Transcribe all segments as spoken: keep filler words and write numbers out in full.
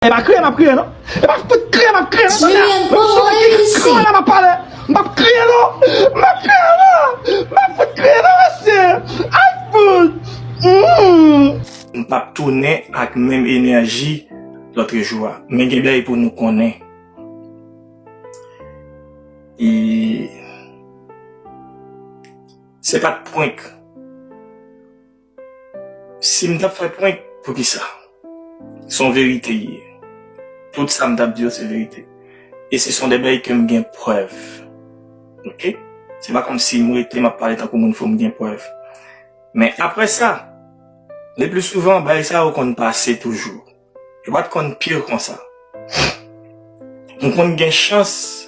E pa kriye m ap kriye non. E pa fout kriye m ap kriye non. Tande a. Menm si se ki kriye la m ap pale. M p ap kriye non. M p ap kriye non. M p ap fout kriye non, mesye. Ay fout. Mm. M p ap tounen ak menm enèji lòt jou a. Men gen bagay pou nou konnen. E se pa t prank. Si m t ap fè prank, poukisa? Se yon verite ye. Tout sa m t ap di yo se verite. E se son de bagay ke m gen prèv. Oke? Se pa kòmsi m rete m ap pale tankou moun fou m gen prèv. Men apre sa, le pli souvan, bagay sa yo konn pase toujou. Yo pa t konn pire konsa. M konn gen chans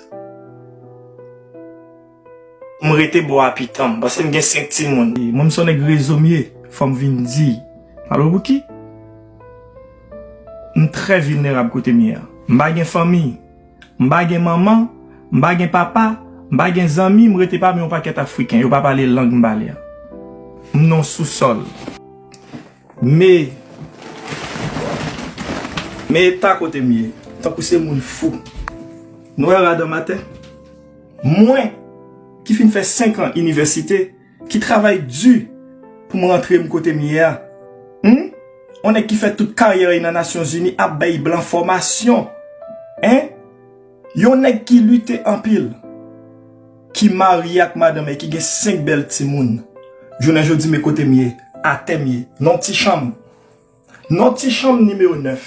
m rete bò a pitan m, paske m gen senk timoun. Mwen, m se yon nèg rezo m ye, fò m vin di. Alò, pou ki? M trè vilnerab kote m ye a. M pa gen fanmi, m pa gen manman, m pa gen papa, m pa gen zanmi, m rete pami yon pakèt Afriken, yo pa pale lang m pale a. M nan yon sousòl. Me, me eta kote m ye, tankou se moun fou. Nou wè radan maten? Mwen, ki fin fè senk an inivèsite, ki travay di pou m rantre m kote m ye a. Hmm? On nèg ki fè tout karyè li nan Nasyonzini ap bay blan fòmasyon. Hein? Yon nèg ki lite anpil, ki marye ak madanm e ki gen senk bèl timoun. Jounen jodi, men kote m ye, atè m ye, nan ti chanm. Nan ti chanm nimewo nèf.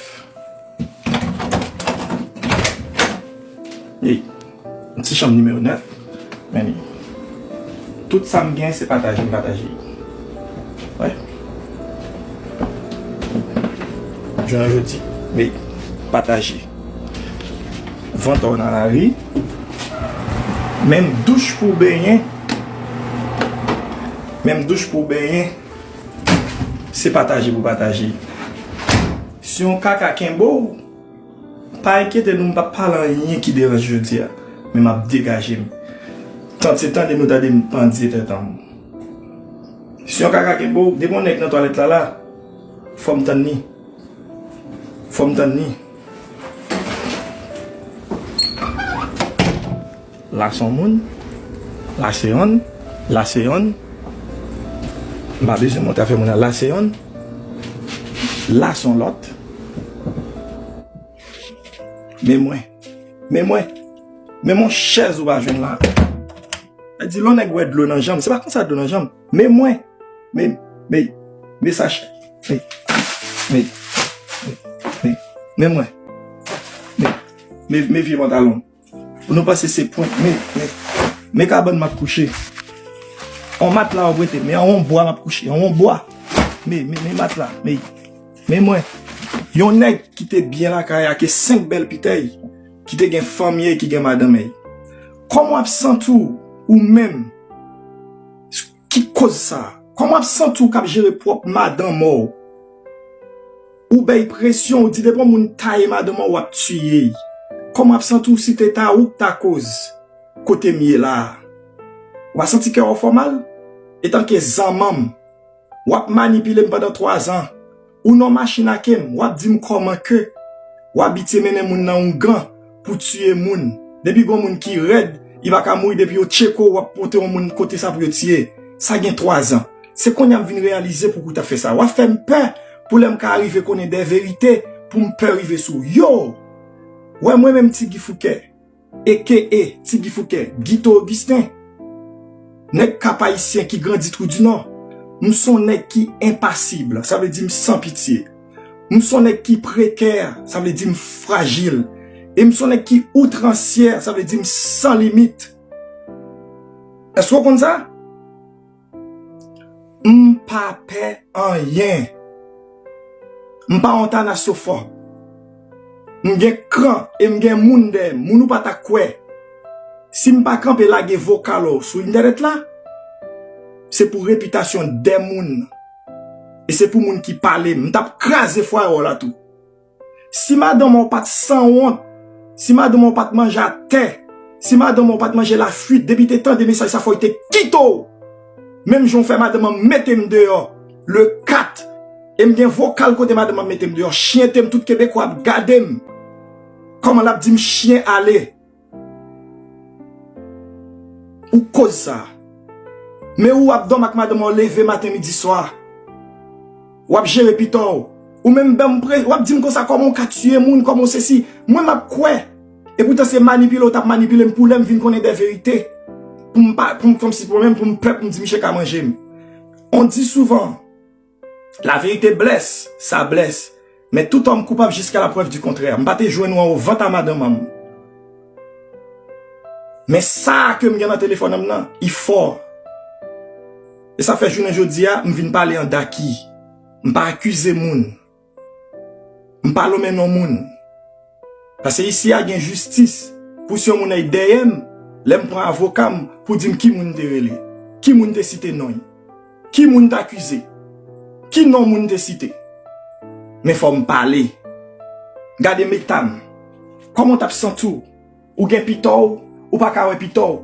Ey, ti chanm nimewo nèf. Men li. Tout sa m gen, se pataje m pataje. Wè. Jounen jodi, men pataje. Vantò nan lari. Menm douch pou benyen. Menm douch pou benyen. Se pataje pou pataje. Si yon kaka kenbe w, pa enkyete nou, m p ap pale anyen ki deranje jodi a, men m ap degaje m. Tande, se tande nou tande m pandye tèt an m. Si yon kaka kenbe w, depi yon nèg nan twalèt la la, fò m tann li. Fò m tann li. La se yon moun, la se yonn, la se yonn. M pa bezwen montre afè moun nan, la se yonn, la se yon lòt. Men mwen, men mwen, men mwen chèz ou pa jwenn la. Sa di lè yon nèg wè dlo nan janm, se pa konsa dlo nan janm. Men mwen, men, men, men sa chèz, men, men, men, men, men mwen, men, men, men vye pantalon. Nou panse se prank, men, men, men kabann m ap kouche. On matla w ap rete, men an on bwa m ap kouche, an on bwa. Men, men, men matla, men, men mwen. Yon nèg ki te byen lakay a, ke senk bèl pitèy, ki te gen fanmi e ki gen madanm e. Kòman w ap santi w, ou menm? Ki koz sa? Kòman w ap santi w k ap jere pwòp madanm w? Ou bay presyon, ou di depi yon moun taye madanm w, w ap tiye l. Kòman w ap santi w si te ta ou k ta koz kote m ye la a? Ou pa santi kè w fè w mal? Etanke zanmanm, w ap manipile m pandan twazan. Ou nan machin ake m, w ap di m kòman ke w abitye mennen moun nan oungan pou tiye moun. Depi gon moun ki rèd, li pa ka mouri, depi yo tcheke w, w ap pote yon moun kote sa pou yo tiye. Sa gen twazan. Se kounye a m vin reyalize poukisa w t ap fè sa. W ap fè m pè pou lè m ka rive konnen de verite, pou m pè rive sou w. Yo! Wè mwen menm Ti Gi Fouke. A K A Ti Gi Fouke, Guito Augustin. Nèg Kap Ayisyen ki grandi Trou di Nò. M se yon nèg ki enpasib, sa vle di m san pitye. M se yon nèg ki prekè, sa vle di m frajil. E m se yon nèg ki outransyè, sa vle di m san limit. Èske w konn sa? M pa pè anyen. M pa yon tanasofòb. M gen kran e m gen moun dèyè m, moun ou pa ta kwè. Si m pa kanpe lage vokal ou sou entènèt la, se pou repitasyon de moun. E se pou moun ki pale m. M t ap kraze fwaye w la tou. Si madanm ou pa t sanwont, si madanm ou pa t manje atè, si madanm ou pa t manje lafwit, depi te tande mesaj sa fò l te kite w. Menm jan w fè madanm an mete m deyò le kat E m gen vokal kote madanm an mete m deyò. Chyen te m, tout Kebekwa ap gade m. Kòman l ap di m chyen ale? Ou koz sa. Men ou ap dòmi ak madanm an, ou leve maten, midi, swa. W ap jere pita w. Ou menm ban m pre, w ap di m konsa, kòman w ka tiye moun, kòman w sesi. Mwen m ap kwè. E poutan se manipile w t ap manipile m pou lè m vin konnen de verite. Pou m pa, pou m kòmsi pou mwen menm, pou m pè, pou m di misye ka manje m. On di souvan, la vérité blesse, ça blesse. Men tout homme coupable jusqu'à la preuve du contraire. M pa te jwenn ou anwo vant a madanm an. Men sa ke m gen nan telefòn an m nan, li fò. E sa fè jounen jodi a, m vin pale an daki. M pa akize moun. M pa lonmen non moun. Paske isi a gen jistis. Pou si yon moun ay dèyè m, lè m pran avoka m pou di m ki moun te rele, ki moun te site non l, ki moun t akize, ki non moun te site. Men fò m pale. Gade eta m. Kòman w t ap santi w? Ou gen pita w, ou pa ka wè pita w.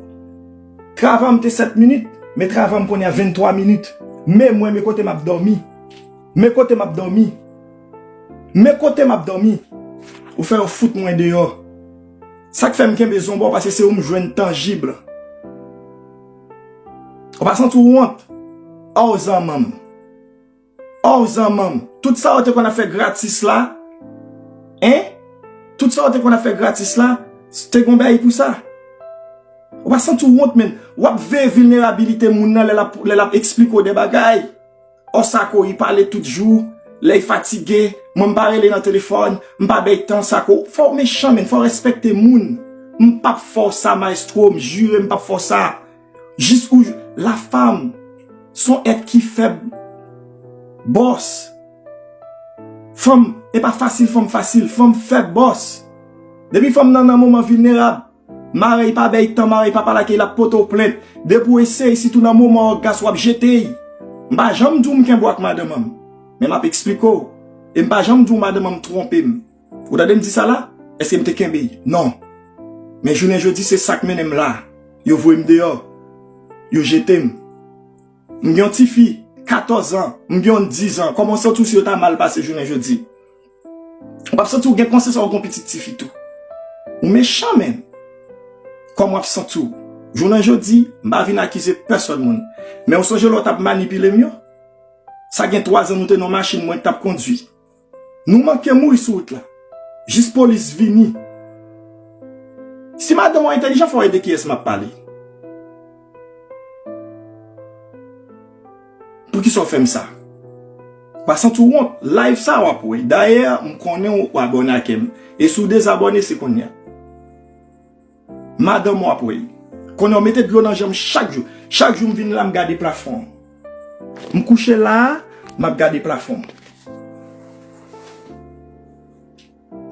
Travay m te sèt minit, men travay m kounye a venntwa minit. Men mwen, men kote m ap dòmi. Men kote m ap dòmi. Men kote m ap dòmi. Ou fè yo fout mwen deyò. Sa k fè m kenbe zonbo, paske se ou m jwenn tanjib. Ou pa santi w wont? Ò, zanmanm. Ò, zanmanm, tout sa w te konn ap fè gratis la, en? Tout sa w te konn ap fè gratis la, te gon bagay pou sa. Ou pa santi w wont, menm? W ap veye vilnerabilite moun nan lè l ap, lè l ap eksplike w de bagay. Ò, Sako, li pale tout jou, lè l fatige, mwen m pa rele nan telefòn, m pa bay tan, Sako. Fò w mechan, menm, fò w respekte moun. M p ap fè w sa, maestro, m jire, m p ap fè w sa. Jis ou, la femme, se yon èt ki fèb. Bòs. Fanm, e pa fasil, fanm fasil, fanm fèb, bòs. Depi fanm nan nan moman vilnerab, mari pa bay tan, mari pa pale ak li, l ap pote w plent. Depi w eseye, sitou nan moman ògas, w ap jete l. M pa janm di w m kenbe w ak madanm an m. Men m ap eksplike w. E m pa janm di w madanm an m twonpe m. Ou tande m di sa la? Èske m te kenbe l? Non. Men jounen jodi, se sa k mennen m la. Yo voye m deyò. Yo jete m. M gen yon tifi, katòz an. M gen yon diz an. Kòman w santi w si yo ta mal pase jounen jodi? W ap santi w gen konsyans, w gon pitit tifi tou. Ou mechan, menm. Kòman w ap santi w? Jounen jodi, m pa vin akize pèsòn moun. Men w sonje lè w t ap manipile m yo? Sa gen twazan nou te nan machin mwen t ap kondui. Nou manke mouri sou wout la. Jis polis vini. Si madanm ou entèlijan, fò w ede kiyès m ap pale. Poukisa w fè m sa? Pa santi w wont? Live sa w ap wè. Dayè, m konnen w abòne ak m. E si w dezabòne, se kounye a. Madanm w ap wè. Konnen w mete dlo nan je m chak jou. Chak jou m vin la, m gade plafon an. M kouche la a, m ap gade plafon.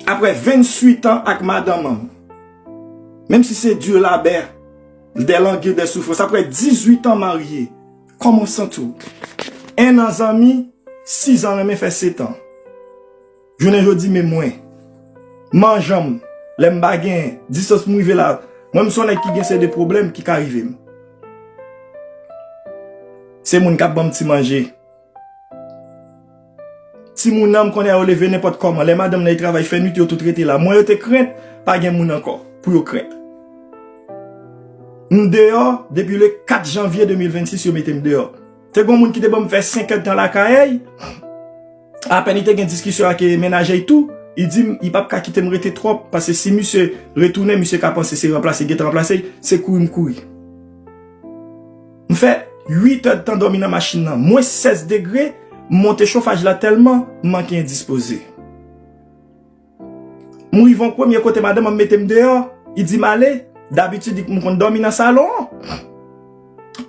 Apre venntuit an ak madanm an, menm si se Dieu labè, des langues, des souffrances, apre dizuit an marye, kòman w santi w? En an zanmi, sis an renmen fè setan. Jounen jodi, men mwen. Manjan m, lè m pa genyen, distans m rive la, mwen m se yon nèg ki gen seri de pwoblèm ki ka rive m. Se moun k ap ban m ti manje. Timoun nan, m konnen yo leve nenpòt kòman. Lè madanm nan al travay fè nwit, yo tout rete la. Mwen, yo te krent, pa gen moun ankò pou yo krent. M deyò, depi le kat janvye de mil vennsis, yo mete m deyò. Te gon moun ki te ban m fè senk èdtan lakay, apèn li te gen diskisyon ak, eh, menajè l tou, li di m li p ap ka kite m rete twòp, paske si misye retounen, misye ka panse se ranplase, gentan ranplase, se kouri m kouri. M fè uit èdtan dòmi nan machin nan, mwens sèz degre, m monte chofaj la tèlman m manke endispoze. M rive yon premye kote, madanm an mete m deyò, li di m ale. Dabitid, m konn dòmi nan salon an.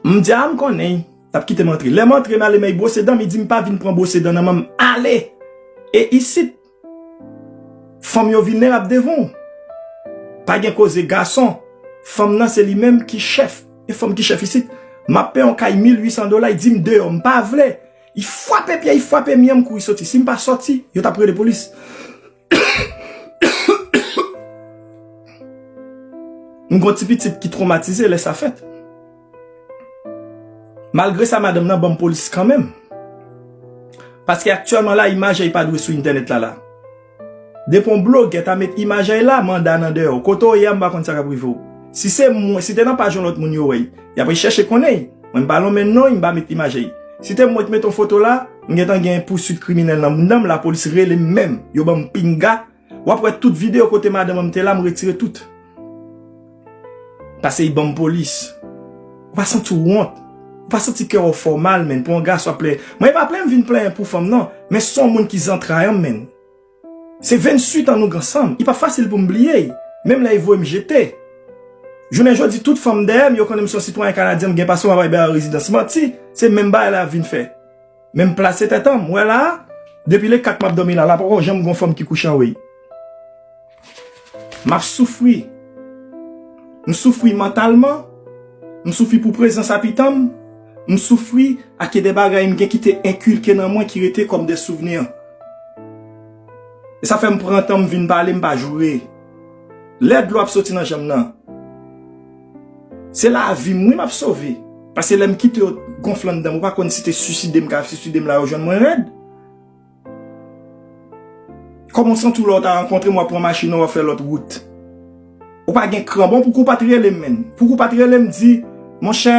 M di, a, m konnen, l ap kite m antre. Lè m antre, m ale, men bwose dan m, li di m pa vin pran bwose dan nan men m, ale. E isit, fanm yo vilnerab devan w. Pa gen koze gason. Fanm nan, se li menm ki chèf. E fanm ki chèf isit. M ap peye yon kay mil uit san dola, li di m deyò, m pa vle. Li frape pye, li frape mwen, m kouri soti. Si m pa soti, yo t ap rele polis. M gon ti pitit ki twomatize lè sa fèt. Malgre sa, madanm nan ban m polis kanmenm. Paske aktyèlman la, imaj ay pa dwe sou entènèt la la. Depi yon blogè ta met imaj ay la, manda nan dèyè w. Kote w ye a, m pa konn sa k ap rive w. Si se mwen, si te nan paj yon lòt moun yo wè y, y ap chèche konnen y. Mwen m pa lonmen non y, m pa met imaj ay. Si te mwen ki met yon foto la, m gentan gen pouswit kriminèl nan bounda m, lapolis rele m menm. Yo ban m pinga. W ap wè tout videyo kote madanm an m te la, m retire tout. Pase y ban m polis. Ou pa santi w wont? Ou pa santi kè w fè w mal, menn, pou yon gason ap plenyen? Mwen, e pa plenyen m vin plenyen pou fanm, non. Men se yon moun ki zantray an m, menn. Se vennuit an nou ansanm. Li pa fasil pou m bliye y. Menm lè y voye m jete. Jounen jodi, tout fanm dèyè m, yo konnen m se yon sitwayen kanadyen, m gen pasò, m ap bay rezidans. Manti, se menm bagay la y ap vin fè. Men m plase tèt an m. Ou wè la a, depi le kat m ap dòmi la, la poko janm gon fanm ki kouche anwo y. M ap soufri. M soufri mantalman. M soufri pou prezans a pitan m. M soufri ake de bagay m gen ki te enkilke nan mwen ki rete kòm de souvni. E sa fè m pran tan m vin pale, m pa joure. Lè dlo ap soti nan je m nan, se lavi m wi m ap sove. Paske lè m kite yo gonfle anndan m, ou pa konn si te siside m ka siside m la yo jwenn mwen rèd. Kòman w santi w lè w ta rankontre m, w ap pran machin nan, w ap fè lòt wout? Ou pa gen kran. Bon, pouki w pa t rele m, menn? Pouki w pa t rele m di, monchè,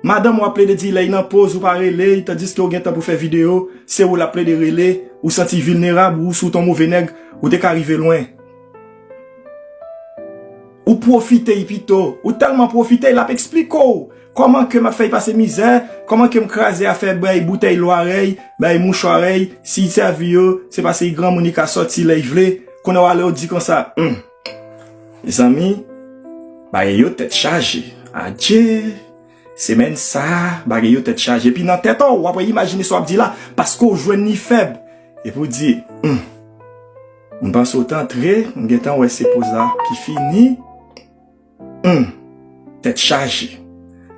madanm ou ap plede di lè y nan poz ou pa rele y, tandiske ou gen tan pou fè videyo, se ou l ap plede rele, ou santi vilnerab, ou si w t on move nèg, ou te ka rive lwen. Ou pwofite y pito. Ou tèlman pwofite y, l ap eksplike w kòman ke m ap fè y pase mizè, kòman ke m kraze afè bay boutèy lwarèy, bay mouchwarèy, si y sèvi yo, se pase y granmoun y ka sòti lè y vle. Kounye a w ale w di konsa, hmm, mezanmi, bagay yo tèt chaje. Adje, semèn sa a, bagay yo tèt chaje. Epi nan tèt ou, w ap imajine sa w ap di la, paske w jwenn li fèb. Epi w di, hmm, m panse w t antre, m gentan wè se poz la ki fini. Hmm, tèt chaje.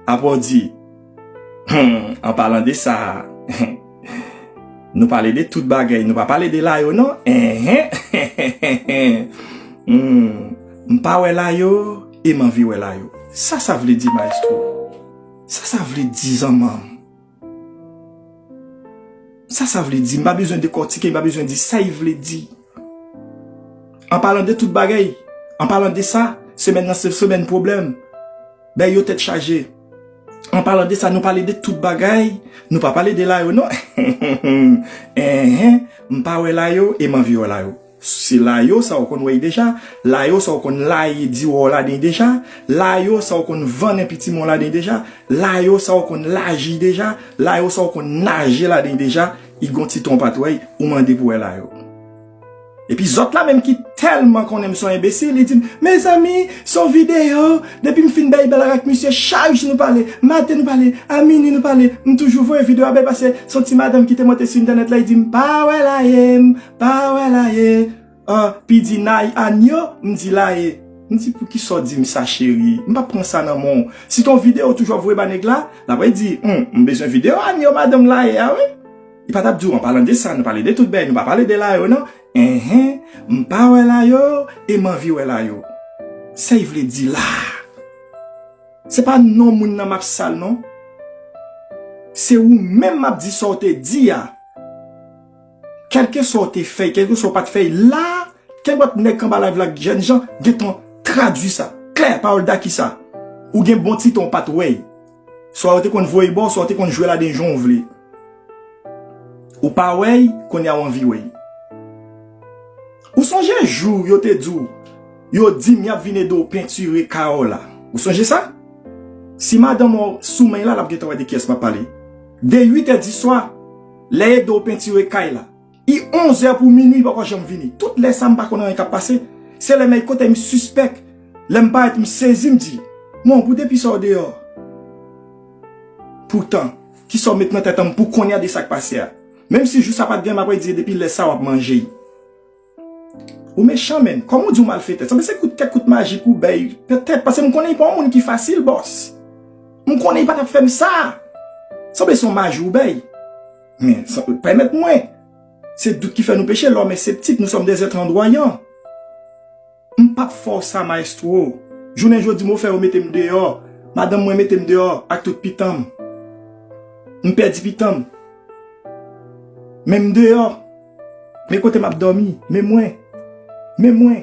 Apre w di, hmm, an palan de sa, nou pale de tout bagay, nou pa pale de Layo non. Enhen. Hmm, m pa wè Layo, e m anvi wè Layo. Sa sa vle di, maestro? Sa sa vle di, zanmanm? Sa sa vle di? M pa bezwen dekòtike, m pa bezwen di sa y vle di. An palan de tout bagay, an palan de sa, semèn nan se semèn pwoblèm. Bay yo tèt chaje. An palan de sa, nou pale de tout bagay, nou pa pale de Layo non. Enhen, m pa wè Layo e m anvi wè Layo. Se Layo sa ou konn wè y deja, Layo sa ou konn laye diwò w ladan y deja, Layo sa ou konn vannen piti men w ladan y deja, Layo sa ou konn laji deja, Layo sa ou konn naje ladan y deja, y gon ti ton pa t wè y, ou mande pou wè Layo. Epi zòt la menm ki tèlman konnen m se yon enbesil, li di m, mezanmi, se yon videyo, depi m fin bay bèl ak misye, chak jou nou pale, maten nou pale, a mini nou pale, m toujou voye videyo a bay pase se yon ti madanm ki te monte sou entènèt la, li di m, pa wè Laye, m pa wè Laye. Ah, pi di nay anyo, m di Laye. M di, poukisa w di m sa, cheri? M p ap pran sa nan men w. Si t on videyo w toujou ap voye ba nèg la, l ap di, hmm, m bezwen videyo anyo madanm Laye a, wi. Li pa t ap di w, an palan de sa, nou pale de tout bagay, nou pa pale de Layo non. Enhen, m pa wè Layo, e m anvi wè Layo. Sa y vle di la? Se pa non moun nan m ap sal non. Se ou menm m ap di sa w te di a. Kèlkeswa w te fè, kèlkeswa w pa t fè, la, kèlkepòt nèg k anba live la, jènjan, gentan tradui sa. Klè, pawòl Daki sa. Ou gen bon ti tan w pa t wè y. Swa yo te konn voye ba w, swa w te konn jwe ladan jan w vle. Ou pa wè y, kounye a w anvi wè y. Ou sonje jou yo te di w, yo di m y ap vin ede w pentire kay w la? Ou sonje sa? Si madanm ou sou men la, l ap gentan wè de kiyès m ap pale. De uit è di swa, lè ede w pentire kay la, i onz è pou minui, poko janm vini. Tout lè sa, m pa konn anyen k ap pase. Se lè m ay kote m sispèk. Lè m parèt, m sezi, m di, bon, pou depi sa w deyò. Poutan, kisa w met nan tèt an m pou kounye a de sa k pase a? Menm si jou sa pa t gen, m ap di depi lè sa w ap manje y. Ou mechan, menn. Kòman w di w malfetè? Sanble se kout, kèk kout majik ou bay. Petèt, paske m konnen li pa yon moun ki fasil, bòs. M konnen li pa t ap fè m sa. Sanble se yon maji ou bay. Men, sa, pèmèt mwen. Se dout ki fè nou peche, l'homme est sceptique, nous sommes des êtres androyants. M p ap fè w sa, maestro. Jounen jodi, m fè yo mete m deyò. Madanm mwen mete m deyò ak tout pitan m. M pèdi pitan m. Men m deyò. Men kote m ap dòmi. Men mwen. Men mwen.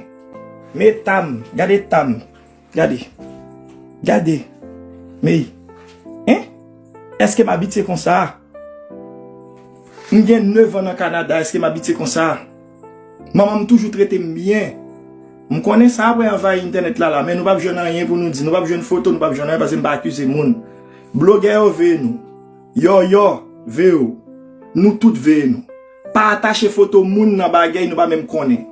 Men eta m. Gade eta m. Gade. Gade. Men. Hein? Èske m abitye konsa? M gen nèf an nan Kanada, èske m abitye konsa? Manman m toujou trete m byen. M konnen sa apre anvayi entènèt la la, men nou p ap jwenn anyen pou nou di, nou p ap jwenn foto, nou p ap jwenn anyen paske m pa akize moun. Blogè yo veye nou. Yòyò veye w. Nou tout veye nou. Pa atache foto moun nan bagay nou pa menm konnen.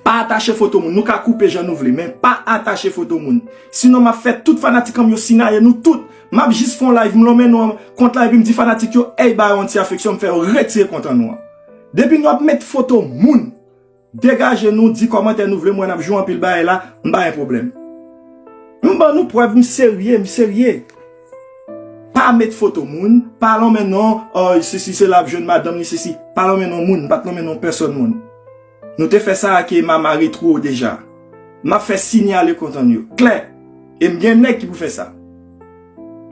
Pa atache foto moun. Nou ka koupe jan nou vle, men pa atache foto moun. Sinon, m ap fè tout fanatik an m yo sinyaye nou tout. M ap jis fè yon live, m lonmen nou an kont la, epi m di fanatik yo, ey, ba yo yon ti afeksyon, m fè yo retire kont an nou an. Depi nou ap met foto moun, degaje nou, di kòmantè nou vle, m wè n ap jwe anpil bagay la, m pa gen pwoblèm. M ban nou prèv, m serye, m serye. Pa met foto moun, pa lonmen non, oh, si, si se la ap jwenn madanm li, si, si. Pa lonmen non moun, m pa t lonmen non pèsòn moun. Nou te fè sa ak Mama Retro deja. M ap fè sinyale kont an yo. Klè. E m gen nèg ki pou fè sa.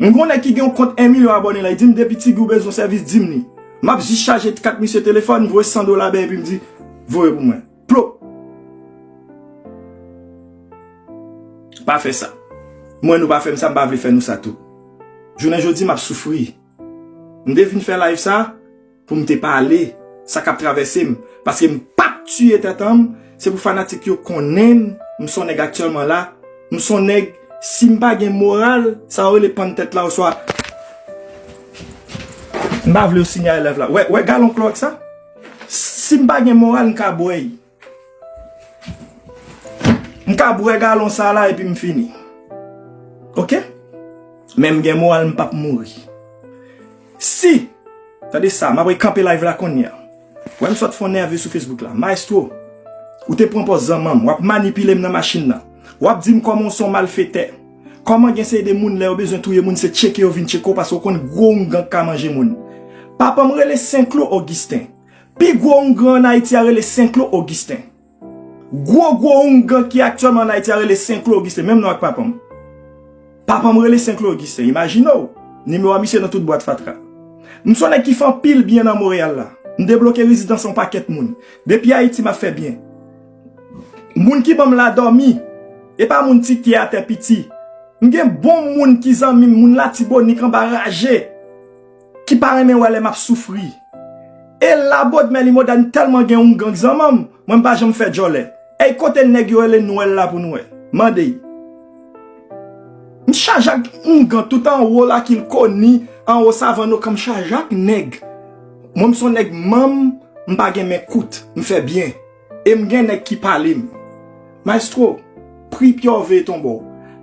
M gon nèg ki gen yon kont en milyon abòne la, li di m depi Ti Guy ou bezwen sèvis, di m li. M ap jis chaje kat misye telefòn, m voye san dola ba l epi m di, voye pou mwen. Plop. Pa fè sa. Mwen nou pa fè m sa, m pa vle fè nou sa tou. Jounen jodi m ap soufri. M te vin fè live sa pou m te pale sa k ap travèse m. Paske m p ap tiye tèt an m, se pou fanatik yo konnen m, m se yon nèg aktyèlman la, m se yon nèg, si m pa gen moral, sa yo rele pann tèt la oswa, m pa vle yo sinyale live la. Wè, wè galon klowòks sa? Si m pa gen moral, m ka bwè l. M ka bwè galon sa la epi m fini. Oke? Men m gen moral, m p ap mouri. Si, tande sa, m ap kanpe live la kounye a. Wè m sot fè yon nève sou Facebook la. Maestro, ou te pran pòz zanmanm, w ap manipile m nan machin nan. W ap di m kòman w se yon malfetè. Kòman gen seri de moun lè yo bezwen touye moun se tcheke yo vin tcheke w paske w konn gwo oungan k ka manje moun. Papa m rele Senklo Ogisten. Pi gwo oungan ann Ayiti a rele Senklo Ogisten. Gwo gwo oungan ki aktyèlman ann Ayiti a rele Senklo Ogisten, menm non ak papa m. Papa m rele Senklo Ogisten, imajine w. Nimewo a misye nan tout bwat fatra. M se yon nèg ki fè anpil byen nan Monreyal la. M debloke rezidans yon pakèt moun. Depi Ayiti m ap fè byen. Moun ki ban m ladòmi, e pa moun ti tè atè piti. M gen bon moun ki zanmi m, moun Latibonit anba raje, ki pa renmen wè lè m ap soufri. E Labòd Mèlimoda tèlman gen oungan k zanmanm, mwen m pa janm fè djòlè. Ey, kote nèg yo rele Nwèl la pou n wè? Mande. M chaje ak oungan tout anwo Lakilkoni, anwo Savann Okan, m chaje ak nèg. Mwen m se yon nèg manm, m pa gen men kout, m fè byen. E m gen nèg ki pale m. Maestro, pri pye w veye tonbe w.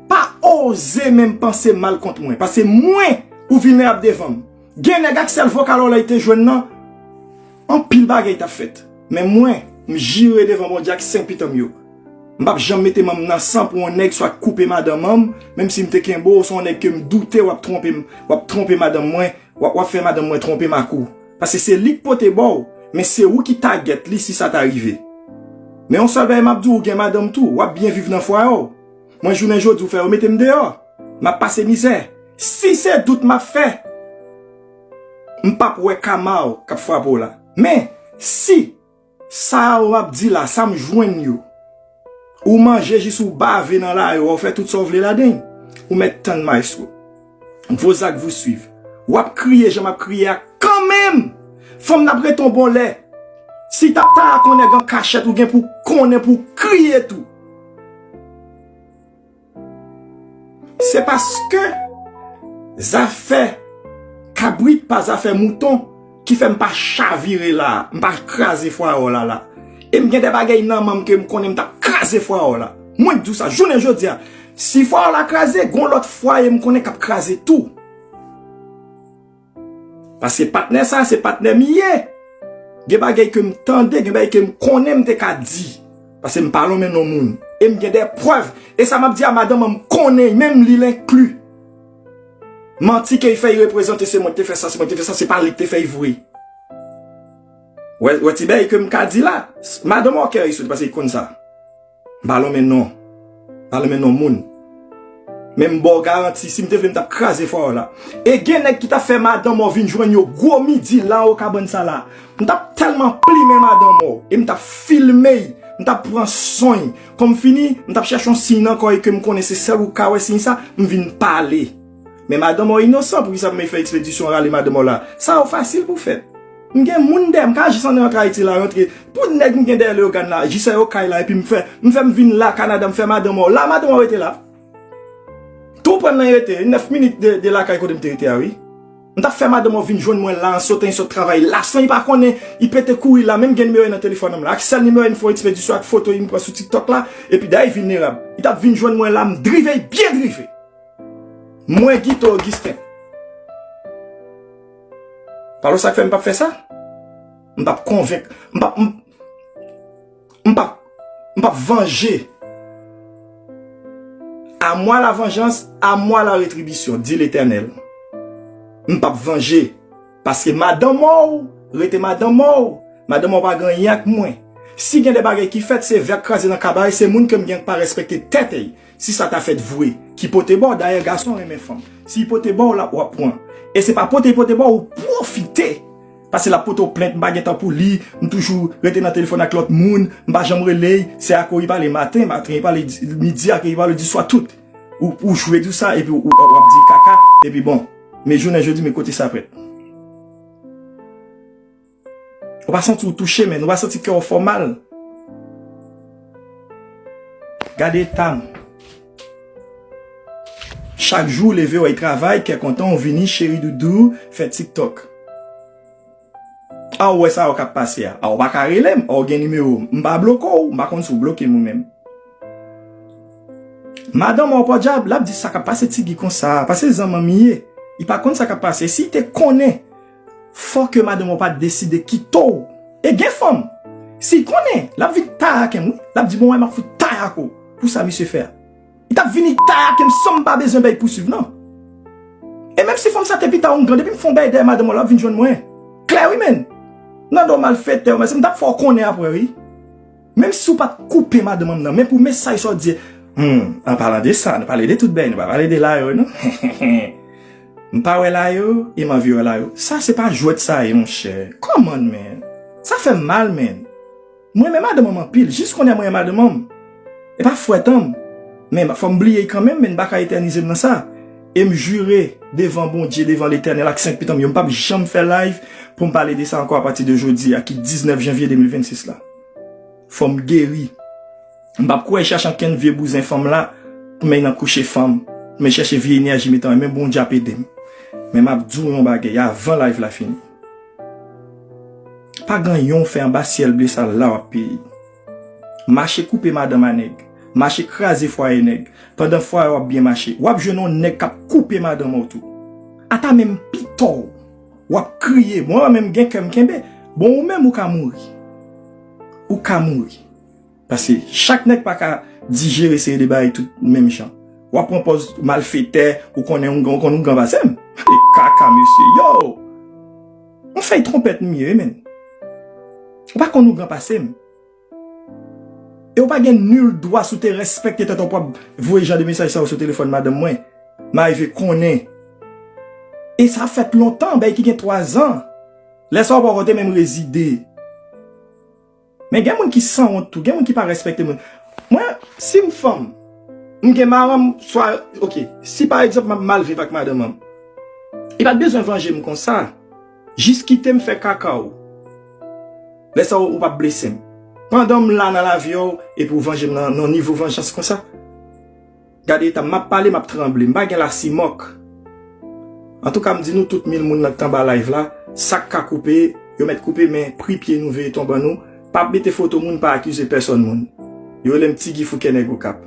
Pa oze menm panse mal kont mwen, paske mwen, ou vilnerab devan m. Gen nèg ak sèl vokal w la li te jwenn nan, anpil bagay t ap fèt. Men mwen, m jire devan Bondye ak senk pitan m yo. M p ap janm mete manm nan san pou yon nèg swa koupe madanm an m, menm si m te kenbe w, se yon nèg ke m doute w ap twonpe m, w ap twonpe madanm mwen, w ap, w ap fè madanm mwen twonpe m ak ou. Paske se li k pote ba w, men se ou ki tagèt li si sa ta rive. Men yon sèl bagay m ap di w, ou gen madanm tou, w ap byen viv nan fwaye w. Mwen jounen jodi, ou fè yo mete m deyò. M ap pase mizè. Si se dout m ap fè, m p ap wè kama w k ap frape w la. Men, si sa yo m ap di la, sa m jwenn yo, ou manje jis ou bave nan lari, w fè tout sa w vle ladan l, ou mèt tann maestro. Vos actes vous suivent. W ap kriye jan m ap kriye a kanmenm. Fanm nan ap rete yon bon lè. Si t ap ta ak yon nèg an kachèt, ou gen pou konnen pou w kriye tou. Se paske zafè kabrit pa zafè mouton ki fè m pa chavire la, m pa kraze fwaye w la la. E m gen de bagay nan men m ke m konnen m t ap kraze fwaye w la. Mwen k di w sa, jounen jodi a, si fwaye w la kraze, gon lòt fwaye m konnen k ap kraze tou. Paske patnè sa, se patnè m ye. Gen bagay ke m tande, gen bagay ke m konnen m te ka di. Paske m pa lonmen non moun. E m gen de prèv. E sa m ap di a madanm an, m konnen, menm li l enkli. Manti ke l fè, l reprezante, se mwen ki te fè sa, se mwen ki te fè sa, se pa li ki te fè, l vre. Wè, wè ti bagay ke m ka di la. Madanm an, ok, li sot, paske l konn sa. M pa lonmen non. M pa lonmen non moun. Men m ba w garanti, si m te vle, m t ap kraze fwaye w la. E gen nèg ki t ap fè madanm w vin jwenn yo gwo midi la anwo kabann sa la. M t ap tèlman plimen madanm w e m t ap filme y, m t ap pran swen y. Kon m fini, m t ap chèche yon siy nan kò y ke m konnen se sèl ou k ka wè siy sa, m vin pale. Men madanm w inosan, poukisa pou m fè ekspedisyon rale madanm w la? Sa yo fasil pou fèt. M gen moun dèyè m, ka jis ann rantre Ayiti la, rantre. Tout nèg m gen dèyè Leyogàn la, jis yo kay la, epi m fè, m fè m vin la, Kanada, m fè madanm w la, madanm w rete la. Tou pran nan rete, nèf minit de, de lakay kote m te rete a, wi. M t ap fè madanm w vin jwenn mwen la, an sotan y sot travay la, san y pa konnen, y pete kouri la, menm gen nimewo y nan telefòn an m la. Ak sèl nimewo y m fè yon ekspedisyon ak foto y m pran sou TikTok la, epi dayè y vilnerab. Y t ap vin jwenn mwen la, m drive y byen drive. Mwen, Guito Augustin. Palo sa k fè m p ap fè sa? M p ap konvenk, m p ap, m, m p ap, m p ap vanje. À moi la vengeance, à moi la rétribution, di Letènèl. M p ap vanje. Paske madanm w rete madanm w, madanm w pa gen anyen ak mwen. Si gen de bagay ki fèt, se vè k kraze nan kabarè, se moun ke m gen k pa respekte tèt ey. Si sa ta fèt vre, ki pote ba w, dayè gason renmen fanm. Si y pote ba w, l ap w ap pran. E se pa pote y pote ba w, ou pwofite. Paske l ap pote w plent, m pa gen tan pou li, m toujou rete nan telefòn ak lòt moun, m pa janm rele y, se ak ou y pale maten, maten y pale di, midi ak y pale di swa tout. Ou, ou jwe di sa, epi ou, ou, w ap di kaka, epi bon, men jounen jodi, men kote sa prèt. Ou pa santi w touche, men ou pa santi kè w fè w mal. Gade eta m. Chak jou w leve w al travay, kè kontan w vini, cheri doudou, fè TikTok. A w wè sa yo k ap pase a. A w pa ka rele m, a w gen nimewo m. M pa bloke w, m pa konn si w bloke m ou menm. Madanm w podyab, l ap di sa k ap pase Tigi konsa, paske zanmanm li ye. Li pa konn sa k ap pase. Si l te konnen, fò ke madanm w pa deside kite w. E gen fanm, si l konnen, l ap vin tayake m, wi. L ap di, bon, wè, m ap fout tayake w pou sa misye fè a. Li t ap vini tayake m san m pa bezwen bay pouswiv, non. E menm si fanm sa te pita ongan, depi m fè yon bagay dèyè madanm w la, l ap vin jwenn mwen. Klè, wi, menn. Nan do malfetè, men si m t ap fè w konnen apre, wi. Menm si w pa t koupe madanm nan, men pou mesaj sa w di, hmm, an palan de sa, nou pale de tout bagay, nou pa pale de Layo, non. M pa wè Layo, e m anvi wè Layo. Sa se pa jwèt sa ye, monchè. Come on, man. Sa fè m mal, man. Mwen renmen madanm m anpil, jis kounye a mwen renmen madanm m. E pa fwèt an m. Men fò m bliye l kanmenm, men m pa ka etènize m nan sa. E m jire devan Bondye, devan Letènèl ak senk pitit an m yo, m p ap janm fè live pou m pale de sa ankò apati de jodi a, ki diznèf janvye de mil vennsis la. Fò m geri. M p ap kouri chache ankenn vye bouzen fanm la pou m al nan kouche fanm, pou m al chèche vye enèji m te renmen, Bondye ap ede m. Men m ap di w yon bagay avan live la fini. Pa gen anyen w fè anba syèl ble sa la w ap peye. Mache koupe madanm a nèg. Mache kraze fwaye nèg. Pandan fwaye w ap byen mache, w ap jwenn yon nèg k ap koupe madanm ou tou. Ata menm pito w, w ap kriye. Mwen menm gen kè m kenbe. Bon, ou menm ou ka mouri. Ou ka mouri. Paske chak nèg pa ka dijere seri de bagay tout menm jan. W ap pran pòz malfetè, ou konnen ou, ou konn ou gran pase m. E kaka, mesye, yo! Yon fèy twonpèt m ye, wi, menn. Ou pa konn ou gran pase m. E ou pa gen nil dwa si w te respekte tèt ou pou w ap voye jan de mesaj sa yo sou telefòn madanm mwen. M arive konnen. E sa fèt lontan, bagay ki gen twazan. Lè sa yo poko te menm rezide. Men gen moun ki sanwont tou, gen moun ki pa respekte moun. Mwen, si m fanm, m gen madanm, swa, oke, si pa egzanp m ap mal viv ak madanm an, li pa t bezwen vanje m konsa. Jis kite m fè kaka w. Lè sa ou, ou p ap blese m. Pandan m la nan lavi w, epi w vanje m nan, nan nivo vanjans konsa. Gade eta m, m ap pale, m ap tranble, m pa gen lasimòk. Antouka, m di nou tout mil moun nan k t anba live la, sa k ka koupe, yo mèt koupe, men pri pye nou veye tonbe an nou, pa mete foto moun, pa akize pèsòn moun. Yo rele m Ti Gifou kè nèg Okap.